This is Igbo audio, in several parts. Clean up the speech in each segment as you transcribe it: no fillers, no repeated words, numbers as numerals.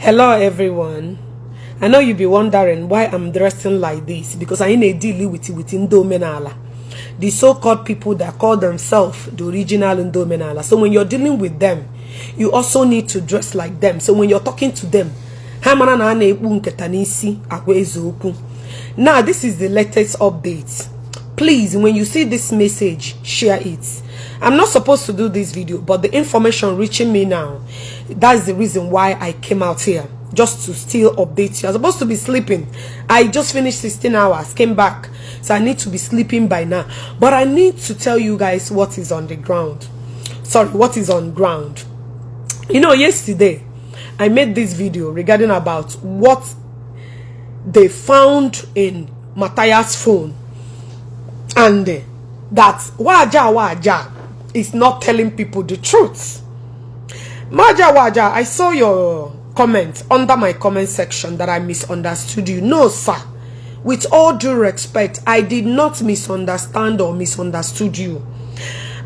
Hello everyone. I know you be wondering why I'm dressing like this, because I ain't dealing with ndị omenala. The so-called people that call themselves the original ndị omenala. So when you're dealing with them, you also need to dress like them. So when you're talking to them, ha mara na a na-ekpu nketa n'isi agwa eziokwu. Now this is the latest update. Please, when you see this message, share it. I'm not supposed to do this video, but the information reaching me now, that's the reason why I came out here, just to still update you. I'm supposed to be sleeping. I just finished 16 hours, came back, so I need to be sleeping by now. But I need to tell you guys what is on the ground. Sorry, what is on ground. Yesterday, I made this video regarding about what they found in Matthias' phone. And that Waja Waja is not telling people the truth. Waja Waja, I saw your comment under my comment section that I misunderstood you. No, sir. With all due respect, I did not misunderstand or misunderstood you.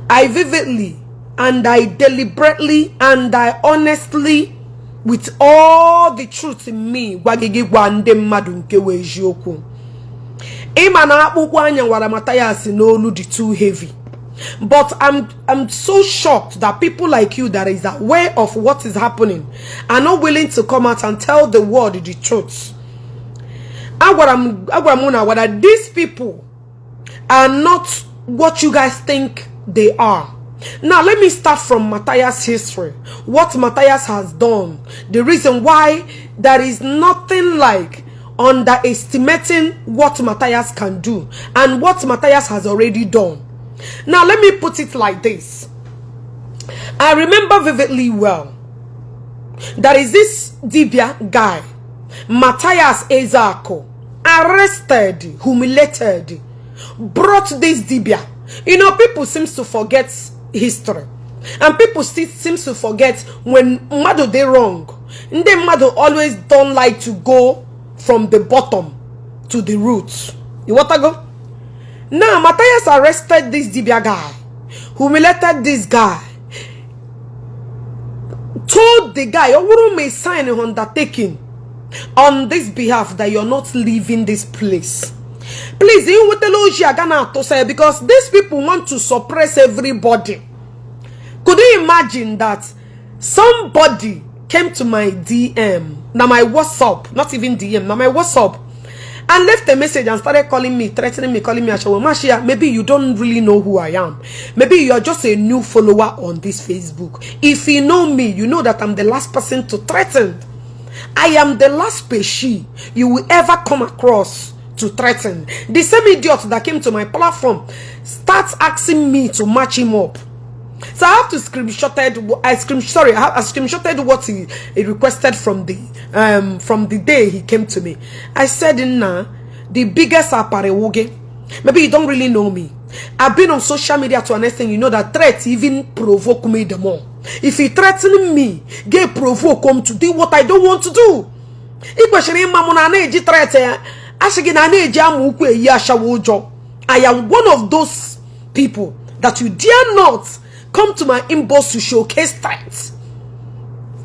I vividly and I deliberately and I honestly, with all the truth in me, gwa gị gwa ndị mmadụ nke wee eziokwu. Ịma na akpụkpọ anya wara Matthias n'olu dị too heavy. But I'm so shocked that people like you that is aware of what is happening are not willing to come out and tell the world the truth. Agwara m na that these people are not what you guys think they are. Now let me start from Matthias' history. What Matthias has done. The reason why there is nothing like underestimating what Matthias can do and what Matthias has already done. Now let me put it like this. I remember vividly well. There is this dibia guy, Matthias Ezako, arrested, humiliated, brought this dibia. People seems to forget history. And people still seems to forget when mmadụ dey wrong. Ndị mmadụ always don't like to go from the bottom to the roots. You want to go? Now, Matthias arrested this dibia guy, humiliated this guy, told the guy, "Oh, may sign an undertaking on this behalf that you're not leaving this place." Please, you with the to say because these people want to suppress everybody. Could you imagine that somebody came to my DM, now my WhatsApp, not even DM, now my WhatsApp, and left a message and started calling me, threatening me, calling me ashawo? Mashia, maybe you don't really know who I am. Maybe you are just a new follower on this Facebook. If you know me, you know that I'm the last person to threaten. I am the last species you will ever come across to threaten. The same idiot that came to my platform starts asking me to match him up. So I have to screenshotted. I screen sorry, I screenshotted what he requested from the day he came to me. I said, "Nah, the biggest aparewoge. Maybe you don't really know me. I've been on social media to an extent you know that threats even provoke me the more. If he threaten me, get provoke come to do what I don't want to do. I kwesịrị ịma mụ na na-eji threat ya asị gị na na-eji ama ukwu eyi ashawo ụjọ. I am one of those people that you dare not come to my inbox to showcase threats.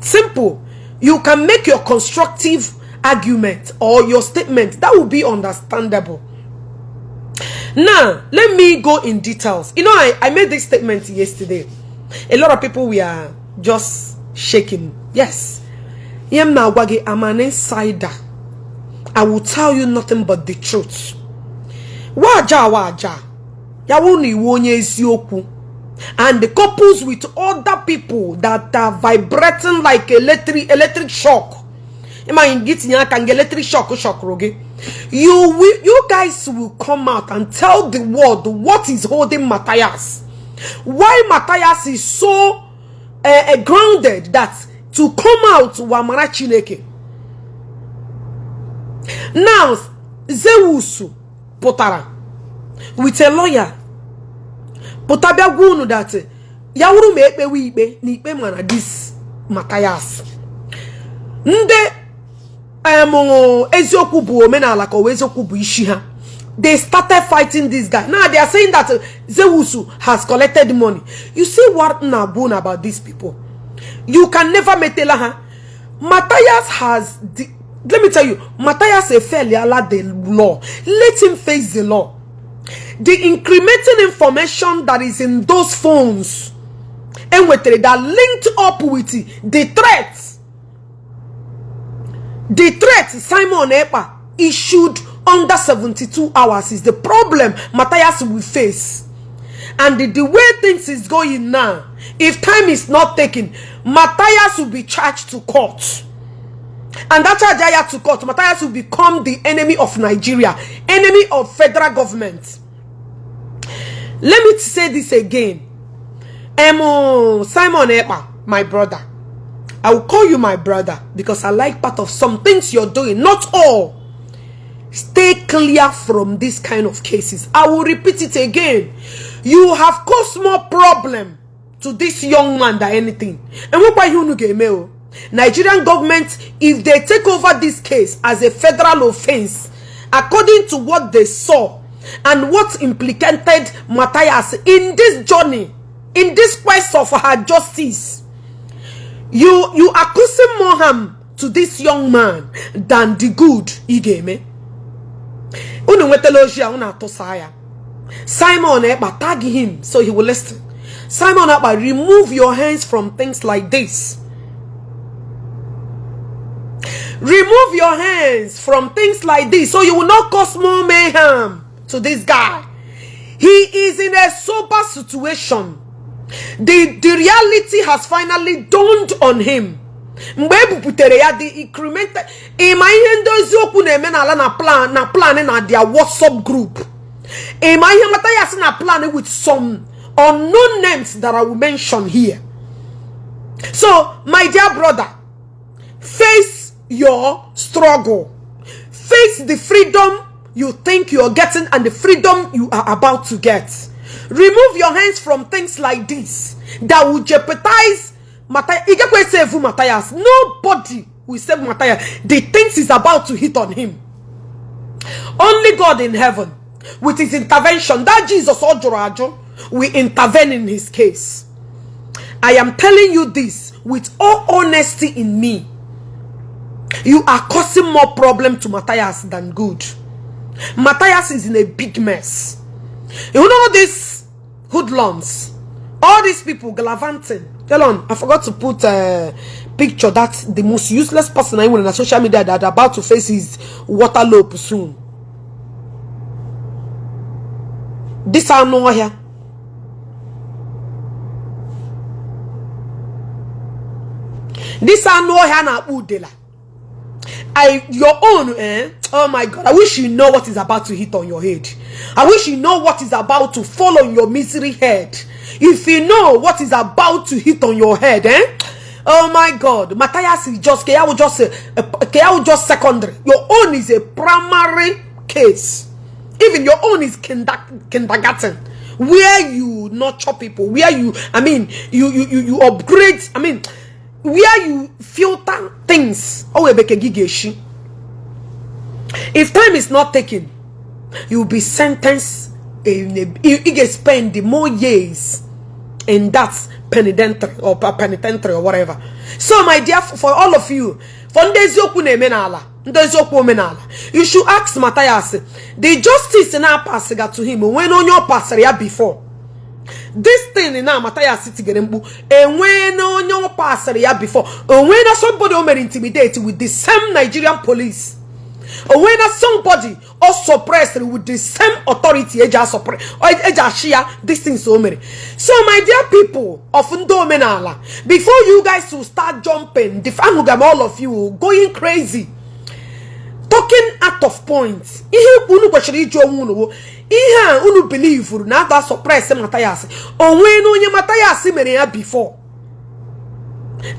Simple. You can make your constructive argument or your statement that will be understandable. Now, let me go in details. I made this statement yesterday. A lot of people were just shaking. Yes. Ihe m na-agwa gị, I'm an insider. I will tell you nothing but the truth. Waja waja. Ya wụrụ na iwu onye eziokwu. And the couples with other people that are vibrating like electric shock. Ịma gị tinye aka nga electric shock shockụrụ gị. You guys will come out and tell the world what is holding Matthias. Why Matthias is so grounded that to come out wamara Chineke. Now, Zeus pụtara with a lawyer pụta bịa gwa unu that ya wụrụ ma ekpewe ikpe na ikpe mara this Matthias. Ndị eziokwu bụ omenala ka ọ eziokwu bụ isi ha. They started fighting this guy. Now they are saying that Zeus has collected money. You see what na-agwa about these people? You can never metela ha. Matthias has the, let me tell you, Matthias efeliala the law. Let him face the law. The incriminating information that is in those phones enwetere that linked up with the threat Simon Ekpa issued under 72 hours is the problem Matthias will face. And the way things is going now, if time is not taken, Matthias will be charged to court. And that charge ya to court, Matthias will become the enemy of Nigeria, enemy of federal government. Let me say this again. Simon Ekpa, my brother. I will call you my brother because I like part of some things you're doing, not all. Stay clear from this kind of cases. I will repeat it again. You have caused more problem to this young man than anything. And what by you ga-eme? Nigerian government, if they take over this case as a federal offense, according to what they saw and what implicated Matthias in this journey, in this quest of her justice, you are causing more harm to this young man than the good ị ga-eme. Unu nwetala ozi a, unu atụsa ya. Simon Ekpa, tag him so he will listen. Simon Ekpa, remove your hands from things like this. Remove your hands from things like this so you will not cause more mayhem to this guy. He is in a sober situation. The reality has finally dawned on him. Mgbe e buputere ya the increment, ịma ihe ndị eziokwu na-eme n'ala na plan na plan na their WhatsApp group, ịma ihe Matthias na plan with some unknown names that I will mention here. So my dear brother, face your struggle, face the freedom you think you're getting and the freedom you are about to get. Remove your hands from things like this that will jeopardize Matthias. Ị gakwa save Matthias. Nobody will save Matthias. The things is about to hit on him, only God in heaven with his intervention, that Jesus ọ jụrụ ajụ, will intervene in his case. I am telling you this with all honesty in me. You are causing more problem to Matthias than good. Matthias is in a big mess. You know these hoodlums, all these people gallivanting. Tell on, I forgot to put a picture that the most useless person I on social media that are about to face his waterloop soon. This anụ ọhịa. This anụ ọhịa na-akpọ udela. I your own, eh? Oh my God, I wish you know what is about to hit on your head. I wish you know what is about to fall on your misery head. If you know what is about to hit on your head, eh? Oh my God, Matthias is just just secondary. Your own is a primary case. Even your own is kindergarten, where you nurture people, where you, I mean, you upgrade. I mean, where you filter things. Oh, if time is not taken, you will be sentenced in a, you get spend the more years in that penitentiary or penitentiary or whatever. So my dear, for all of you, for ndị eziokwu na-eme n'ala, ndị eziokwu omenala, you should ask Matthias, the justice na passịga to him, onwe na onye ọ pasịrị ya before. This thing na Matthias tigere mkpu, enwee na onye ọ pasịrị ya before, onwe na somebody o mere intimidate with the same Nigerian police, onwe na somebody o suppressed with the same authority eji asuppress eji achị ya these things o mere. So my dear people of ndị omenala, before you guys will start jumping, the ahụga m all of you going crazy, talking out of point, ihe unu kwesịrị ịjụ onwe unu wo ihe a unu believe na ada suppress Matthias, onwe na onye Matthias mere ya before.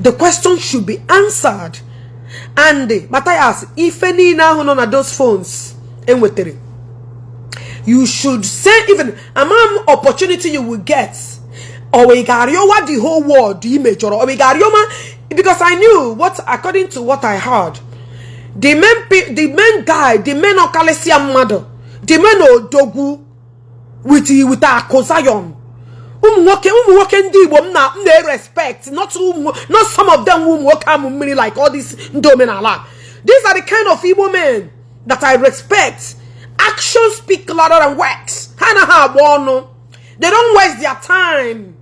The question should be answered. And Matthias, ife niile ahụ nọ na those phones enwetere, you should say, even among opportunity you will get, or we ga-arịọwa the whole world i mejọrọ, or we ga-arịọma, because I knew what, according to what I heard, the main guy, the main ọkalịsịa mmadụ, the main odogwu with akụ Zion. Ụmụ nwoke ndị Igbo m na m na-respect, not ụmụ, not some of them, ụmụ nwoke amụ mmiri like all these ndị omenala. These are the kind of Igbo men that I respect. Actions speak louder than words. Ha anaghị agba ọnụ. They don't waste their time.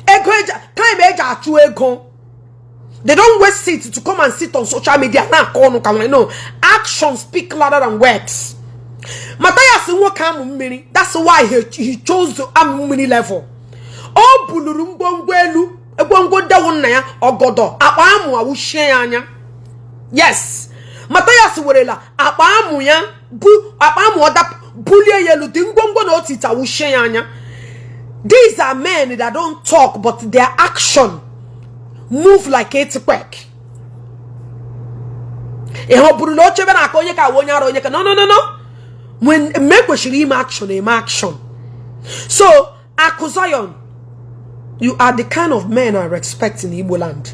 Ego eji, time eji achụ ego, they don't waste it to come and sit on social media na-akọ ọnụ ka nwere. No, actions speak louder than words. Matthias, nwoke amụ mmiri, that's why he chose the amụ mmiri level. O buluru ngwongwo elu, ngwongwo ndewu nna ya, ọgọdọ akpa amụ awụchie ya anya. Yes, Matthias werela akpa amụ ya bụ akpa amụ ọda bulie ya elu dị ngwongwo na otiti awụchie ya anya. These are men that don't talk, but their action move like earthquake. Ihe ọ bụrụ na o chebe na aka onye ka awụ onye ara onye ka, no, no, no, no. When mme kwesịrị ime action, eme action. So Akụ Zion, you are the kind of men I respect in Igbo land.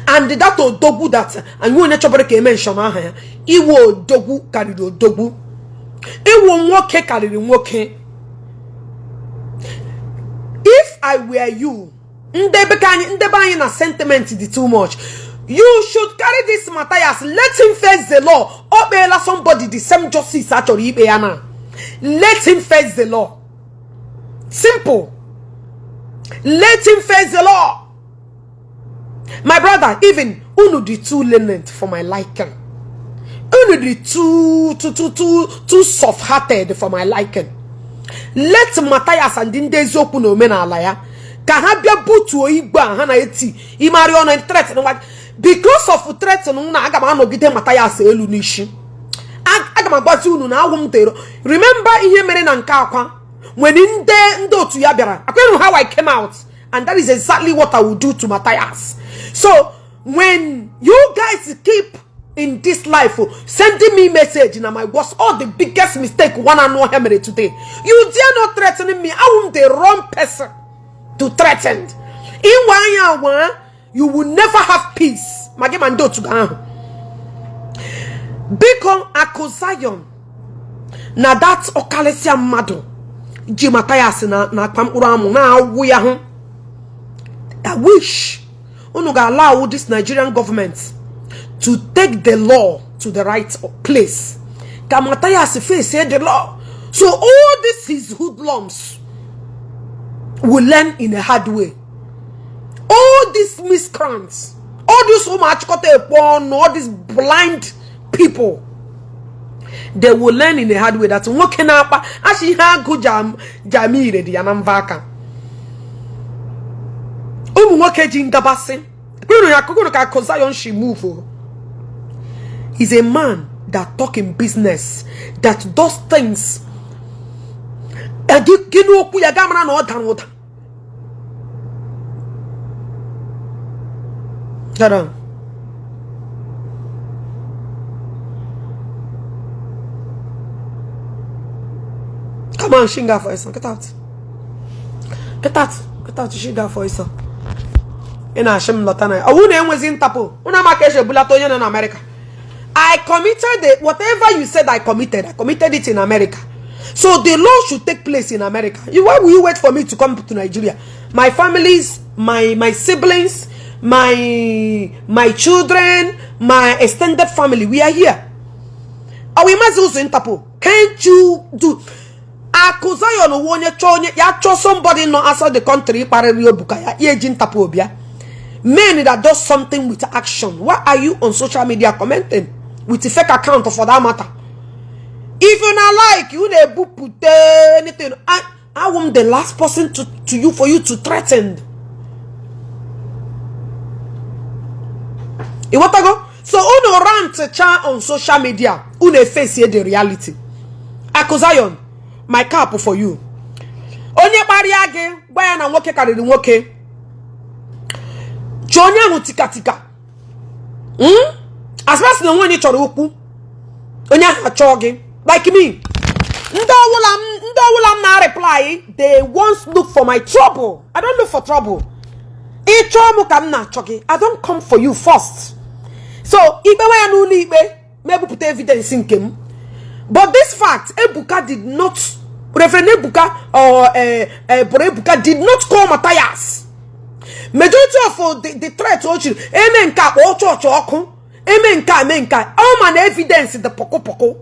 And that odogwu that anyị onye chọbara ka e-mention aha ya, iwe odogwu karịrị odogwu, iwu nwoke karịrị nwoke. If I were you, ndebe ka anyị ndebe anyị na sentiment dị too much. You should carry this Matthias, let him face the law. O kpeela somebody the same justice a chọrọ ikpe ya na. Let him face the law, simple. Let him face the law, my brother. Even unu dị too lenient for my liking. Unu dị too too too too too soft-hearted for my liking. Let Matthias and ndị eziokwu na omenala ya ka ha bịa butuo igwe a ha na-eti ịmarị ọnụ threat nwa. Because of threat na aga m anọgide Matthias elu n'isi. Aga m agwazi unu na awụ m dero. Remember ihe mere na nke akwa when ndị otu ya bịara akwenu, how I came out, and that is exactly what I will do to Matthias. So when you guys keep in this life, oh, sending me message na my was all the biggest mistake one anụ ọhịa mere today. You dare not threatening me. I am the wrong person to threaten. Inwe anya agwa, you will never have peace. Ma gị ma ndị otu gị ahụ. Biko, Akụ Zion na that ọkalịsịa mmadụ ji Matthias na akpa mkpụrụ amụ na-awụ ya hụ. I wish unu ga-allow this Nigerian government to take the law to the right place. Ka Matthias face the law. So all these his hoodlums will learn in a hard way. All these miscreants, all these ụmụ achịkọta ekpo ọnụ, all these blind people, they will learn in a hard way that nwoke na-akpa asị ihe agụ jam ire dị ya na mva aka. Ụmụ nwoke ji ngabasị kwuru ya kwuru ka Akụ Zion shi move o. He's a man that talk in business, that does things. Gị n'okwu ya ga mara na ọ dara ụda. Hold on. Come on, shinga for yourself. Get out. Get out. Get out. Shinga for yourself. Ị na-achị m lọta na ya. Ọ bụrụ na enwezi ntapụ, unu ama ka esi ebulata onye nọ na America. I committed the, whatever you said I committed it in America. So the law should take place in America. You, why will you wait for me to come to Nigeria? My families, my siblings, my children, my extended family, we are here. Are we mazi ụzọ Interpol? Can't you do? Akụ Zion wụ onye chọọ onye ya chọọ somebody nọ outside the country kparịrị obuka ya ya eji Interpol bịa. Men that does something with action. Why are you on social media commenting with a fake account for that matter? If you not like, you na-ebupụta anything. I am the last person to you for you to threaten. Ịghọtago? So unu rant cha on social media, unu face the reality. Akụ Zion, my cap for you. Onye kparịa gị, gwa ya na nwoke karịrị nwoke. Chọọ onye ahụ tikatika. As far as na onwe onye chọrọ okwu, onye ahụ achọọ gị. Like me. Ndị ọwụla m na-reply, they once look for my trouble. I don't look for trouble. Ịchọọ m ka m na-achọ gị. I don't come for you first. So ikpewe ya n'ụlọ ikpe ma ebupụta evidence nke m. But this fact, Ebuka did not Reverend Ebuka or Bro Ebuka did not call Matthias. Majority of the threat o chiri eme nke a, kpọọ chọọchị ọkụ, eme nke a, eme nke a, ọ ma na evidence dị pọkụ pọkụ.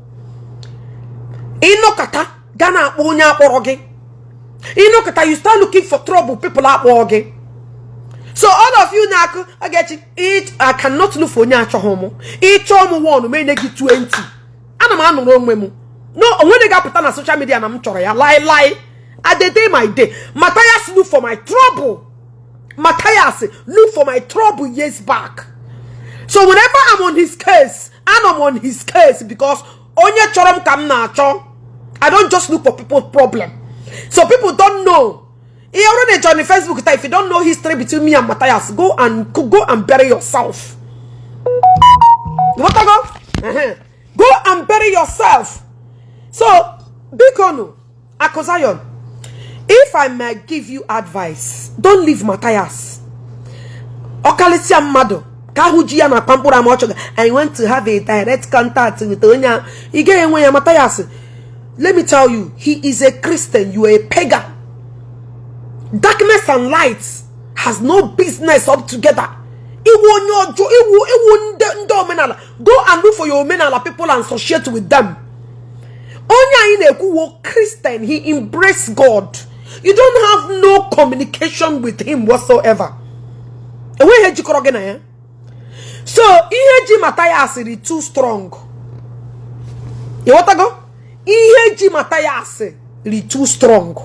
Ịnọkọta ga na-akpọ onye akpọrọ gị, ịnọkọta, you start looking for trouble, people akpọ gị. So all of you na-akụ Ogechi, I cannot look for onye achọghị m. Ịchọọ m 1, m enye gị 20. Ana m anụrụ onwe m no onwe ga-apụta na social media na m chọrọ ya. Lie lie, I dey day my day. Matthias look for my trouble. Matthias look for my trouble years back. So whenever I'm on his case, I'm on his case because onye chọrọ m ka m na-achọ. I don't just look for people's problem. So people don't know ihe ọrụ na join Facebook taa. If you don't know history between me and Matthias, go and bury yourself. What I go? Go and bury yourself. So biko, Aku Zion, if I may give you advice, don't leave Matthias. Ọkalịsịa mmadụ ka ahụ ji ya na akpa mkpụrụ ama ọ chọga, "I want to have a direct contact with onye a." Ị gaghị enwe ya. Matthias, let me tell you, he is a Christian, you are a pagan. Darkness and light has no business up together. Iwu onye ọjọọ, iwu ndị omenala, go and look for your omenala people and associate with them. Onye anyị na-ekwu wo Christian. He embrace God. You don't have no communication with him whatsoever. Enweghị ihe jikọrọ gị na ya. So ihe ji Matthias dị too strong. Ịghọtago? Ihe ji Matthias dị too strong.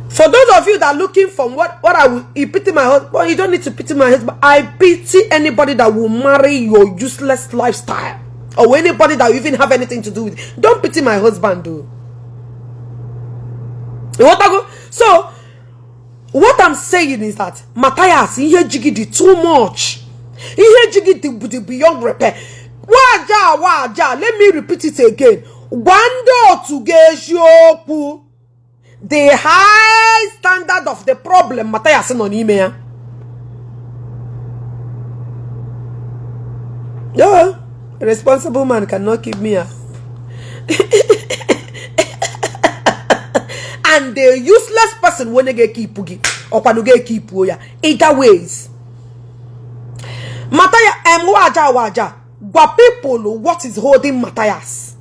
For those of you that are looking for what I will, you pity my husband. Well, you don't need to pity my husband. I pity anybody that will marry your useless lifestyle or anybody that you even have anything to do with. Don't pity my husband though. Ịghọtago? So what I'm saying is that Matthias, ihe ji gị dị too much. Ihe ji gị dị beyond repair. Waja waja, let me repeat it again. Gwa ndị otu gị eziokwu, the high standard of the problem Matthias nọ n'ime ya. Yeah, a responsible man cannot keep me up. And the useless person onye ga-ekeep gị, ọkwanụ ga-ekeepuo ya. Either ways, Matthias, waja waja, gwa people what is holding Matthias.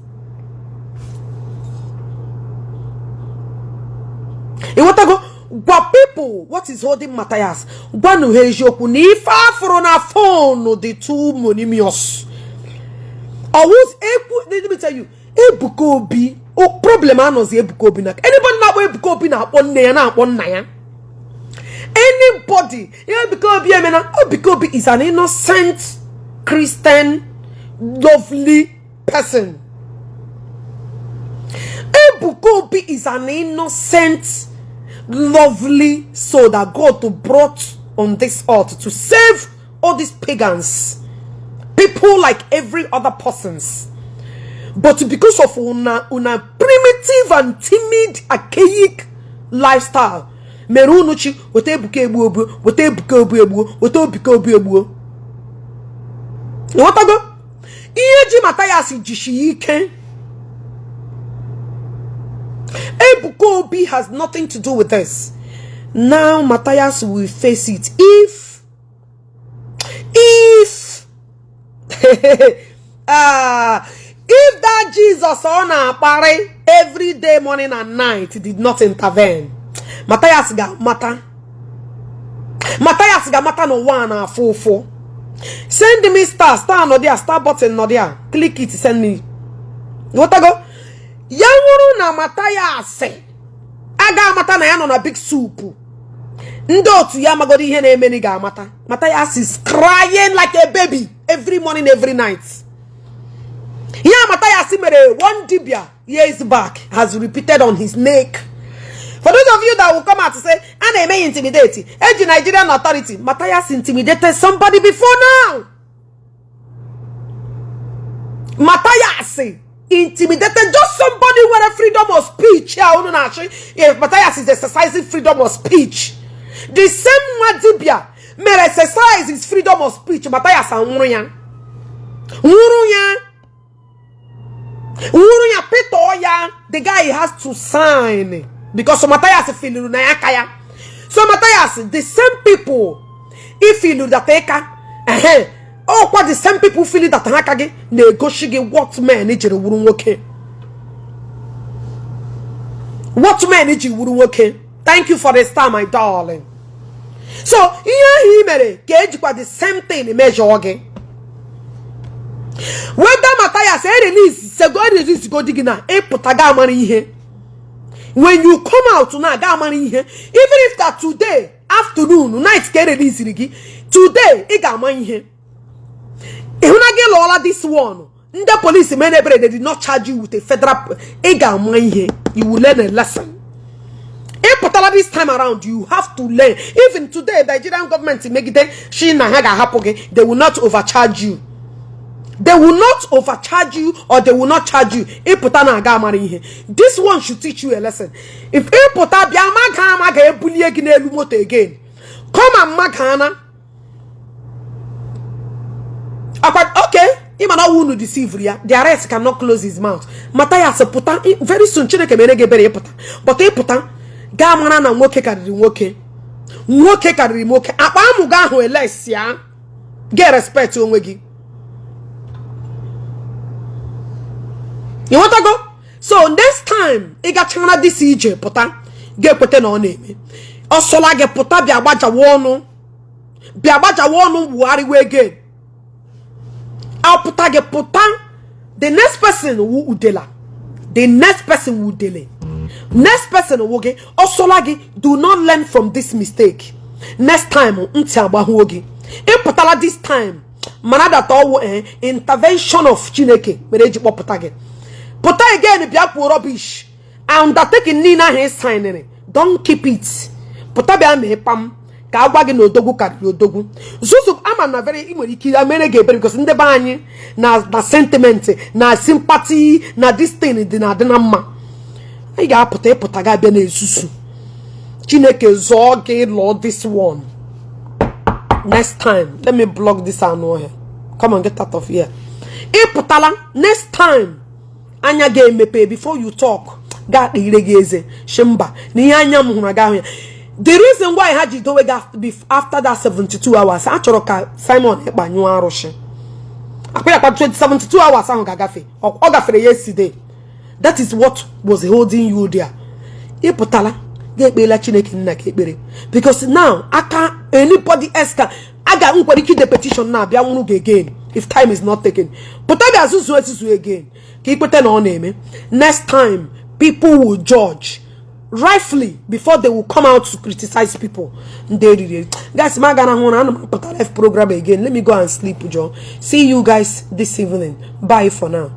Ịghọtago? Gwa people what is holding Matthias. Gwanụ ha eziokwu na ife afụrụ na phone dị too voluminous. Ọwụz ekwu, let me tell you, Ebuka Obi o problem anọzi Ebuka Obi na anybody na-akpọ Ebuka Obi, na-akpọ nne ya, na-akpọ nna ya. Anybody ihe Ebuka Obi emena, Ebuka Obi is an innocent Christian, lovely person. Ebuka Obi is an innocent, lovely soul that God brought on this earth to save all these pagans, people like every other persons. But because of una primitive and timid, archaic lifestyle, mere unu chi weta Ebuka egbuo obu, weta Ebuka Obi egbuo, weta Ebuka Obi egbuo. Ịghọtago? Ihe ji Matthias jishi ike. Ebuka Obi has nothing to do with this. Now Matthias will face it. If that Jesus ọ na-akparị every day, morning and night, did not intervene, Matthias ga-amata. Matthias ga-amata n'ụwa na-afụ ụfụ. Send me star, star nọ there, star button nọ there. Click it, send me. Ghọtago? Ya nwụrụ na Matthias aga amata na ya nọ na big soup. Ndị otu ya amagoro ihe na-emeni ga-amata. Matthias is crying like a baby every morning, every night. Ihe Matthias mere one dibia years back has repeated on his neck. For those of you that will come out to say, a na-eme ya intimidate, eji Nigerian authority, Matthias intimidated somebody before now. Matthias intimidated just somebody with a freedom of speech. Yeah, unu na-achị. If Matthias is exercising freedom of speech, the same nwa dibia mere exercise his freedom of speech, Matthias anwụrụ ya. Nwụrụ ya. Nwụrụ ya pịtọọ ya. The guy has to sign because Matthias feeluru na ya ka ya. So Matthias, the same people ifilu that ịka ehe ọkwa, the same people feel that ha aka gị na-egosi gị what men jiri wuru nwoke, what men ji wuru nwoke. Thank you for the star, my darling. So ihe ahụ i mere ka ejikwa the same thing mejọọ gị. Whether Matthias e release sego, e release go di gị na ịpụta ga amara ihe. When you come out na ga amara ihe, even if that today afternoon, night ka e release gị today, ị ga-ama ihe. Ịhụna gị lụọla this one, ndị police mere ebere, they did not charge you with a federal. Ị ga-ama ihe. You will learn a lesson. Ị pụtara this time around, you have to learn. Even today, Nigerian government megide shi na ha ga-ahapụ gị, they will not overcharge you. They will not overcharge you or they will not charge you. Ịpụta na aga amara ihe. This one should teach you a lesson. If ịpụta bịa maga ama ga-ebulie gị n'elu moto again, come and magana akwa. Okay, ịma na ọwụ unu deceive ya, the arrest cannot close his mouth. Matthias, pụta very soon. Chineke mere gị ebere ịpụta, but ịpụta gaa mara na nwoke karịrị nwoke, nwoke karịrị nwoke. Akpa amụ gị ahụ elesia get respect onwe gị. Ịghọtago? So next time ị gachara this ije, pụta ga-ekweta na ọ na-eme ọsọla gị. Pụta bịa gbajawa ọnụ, bịa gbajawa ọnụ wugharịwa again. Apụta gị pụta, the next person wu udela, the next person wu udele, next person wụ gị. Ọsọla gị, do not learn from this mistake. Next time ntị agbahụo gị. Ịpụtala this time, mara that ọwụ intervention of Chineke mere eji kpọpụta gị. Pụta again bịa kwuo rubbish. Undertaking niile ahụ ị signịrị, don't keep it. Pụta bịa mee pam ka a gwa gị na odogwu karịrị odogwu zuzu. Ama na very ị nwere ike ya mere gị ebere because ndị be anyị na sentiment na sympathy na this thing dị na adị na mma. Ị ga-apụta, ịpụta ga abịa na-ezuzu. Chineke zọọ gị lụọ this one. Next time, let me block this anụ ọhịa. Come on, get out of here. Ịpụtala, next time anya ga-emepe before you talk. Ga-akpa ire gị eze shi mba na ihe anya m hụrụ aga ahụ ya. The reason why ha ji dowe gị after that 72 hours, a chọrọ ka Simon Ekpa nyụọ arụsị akwa ya kwa. 72 hours ahụ ga-agafe, ọ gafere yesterday. That is what was holding you there. Ịpụtala, ga-ekpela Chineke nna ka ekpere because now aka anybody else ka a ga nkwere ike ide petition na-abịa nwụrụ gị again if time is not taken. Pụta bịa zuzu ezuzu again ka ikweta na ọ na-eme. Next time people will judge rightfully before they will come out to criticize people. Ndị eriri guys, ma gara hụ na ana m apụta live program again. Let me go and sleep. Joe, see you guys this evening. Bye for now.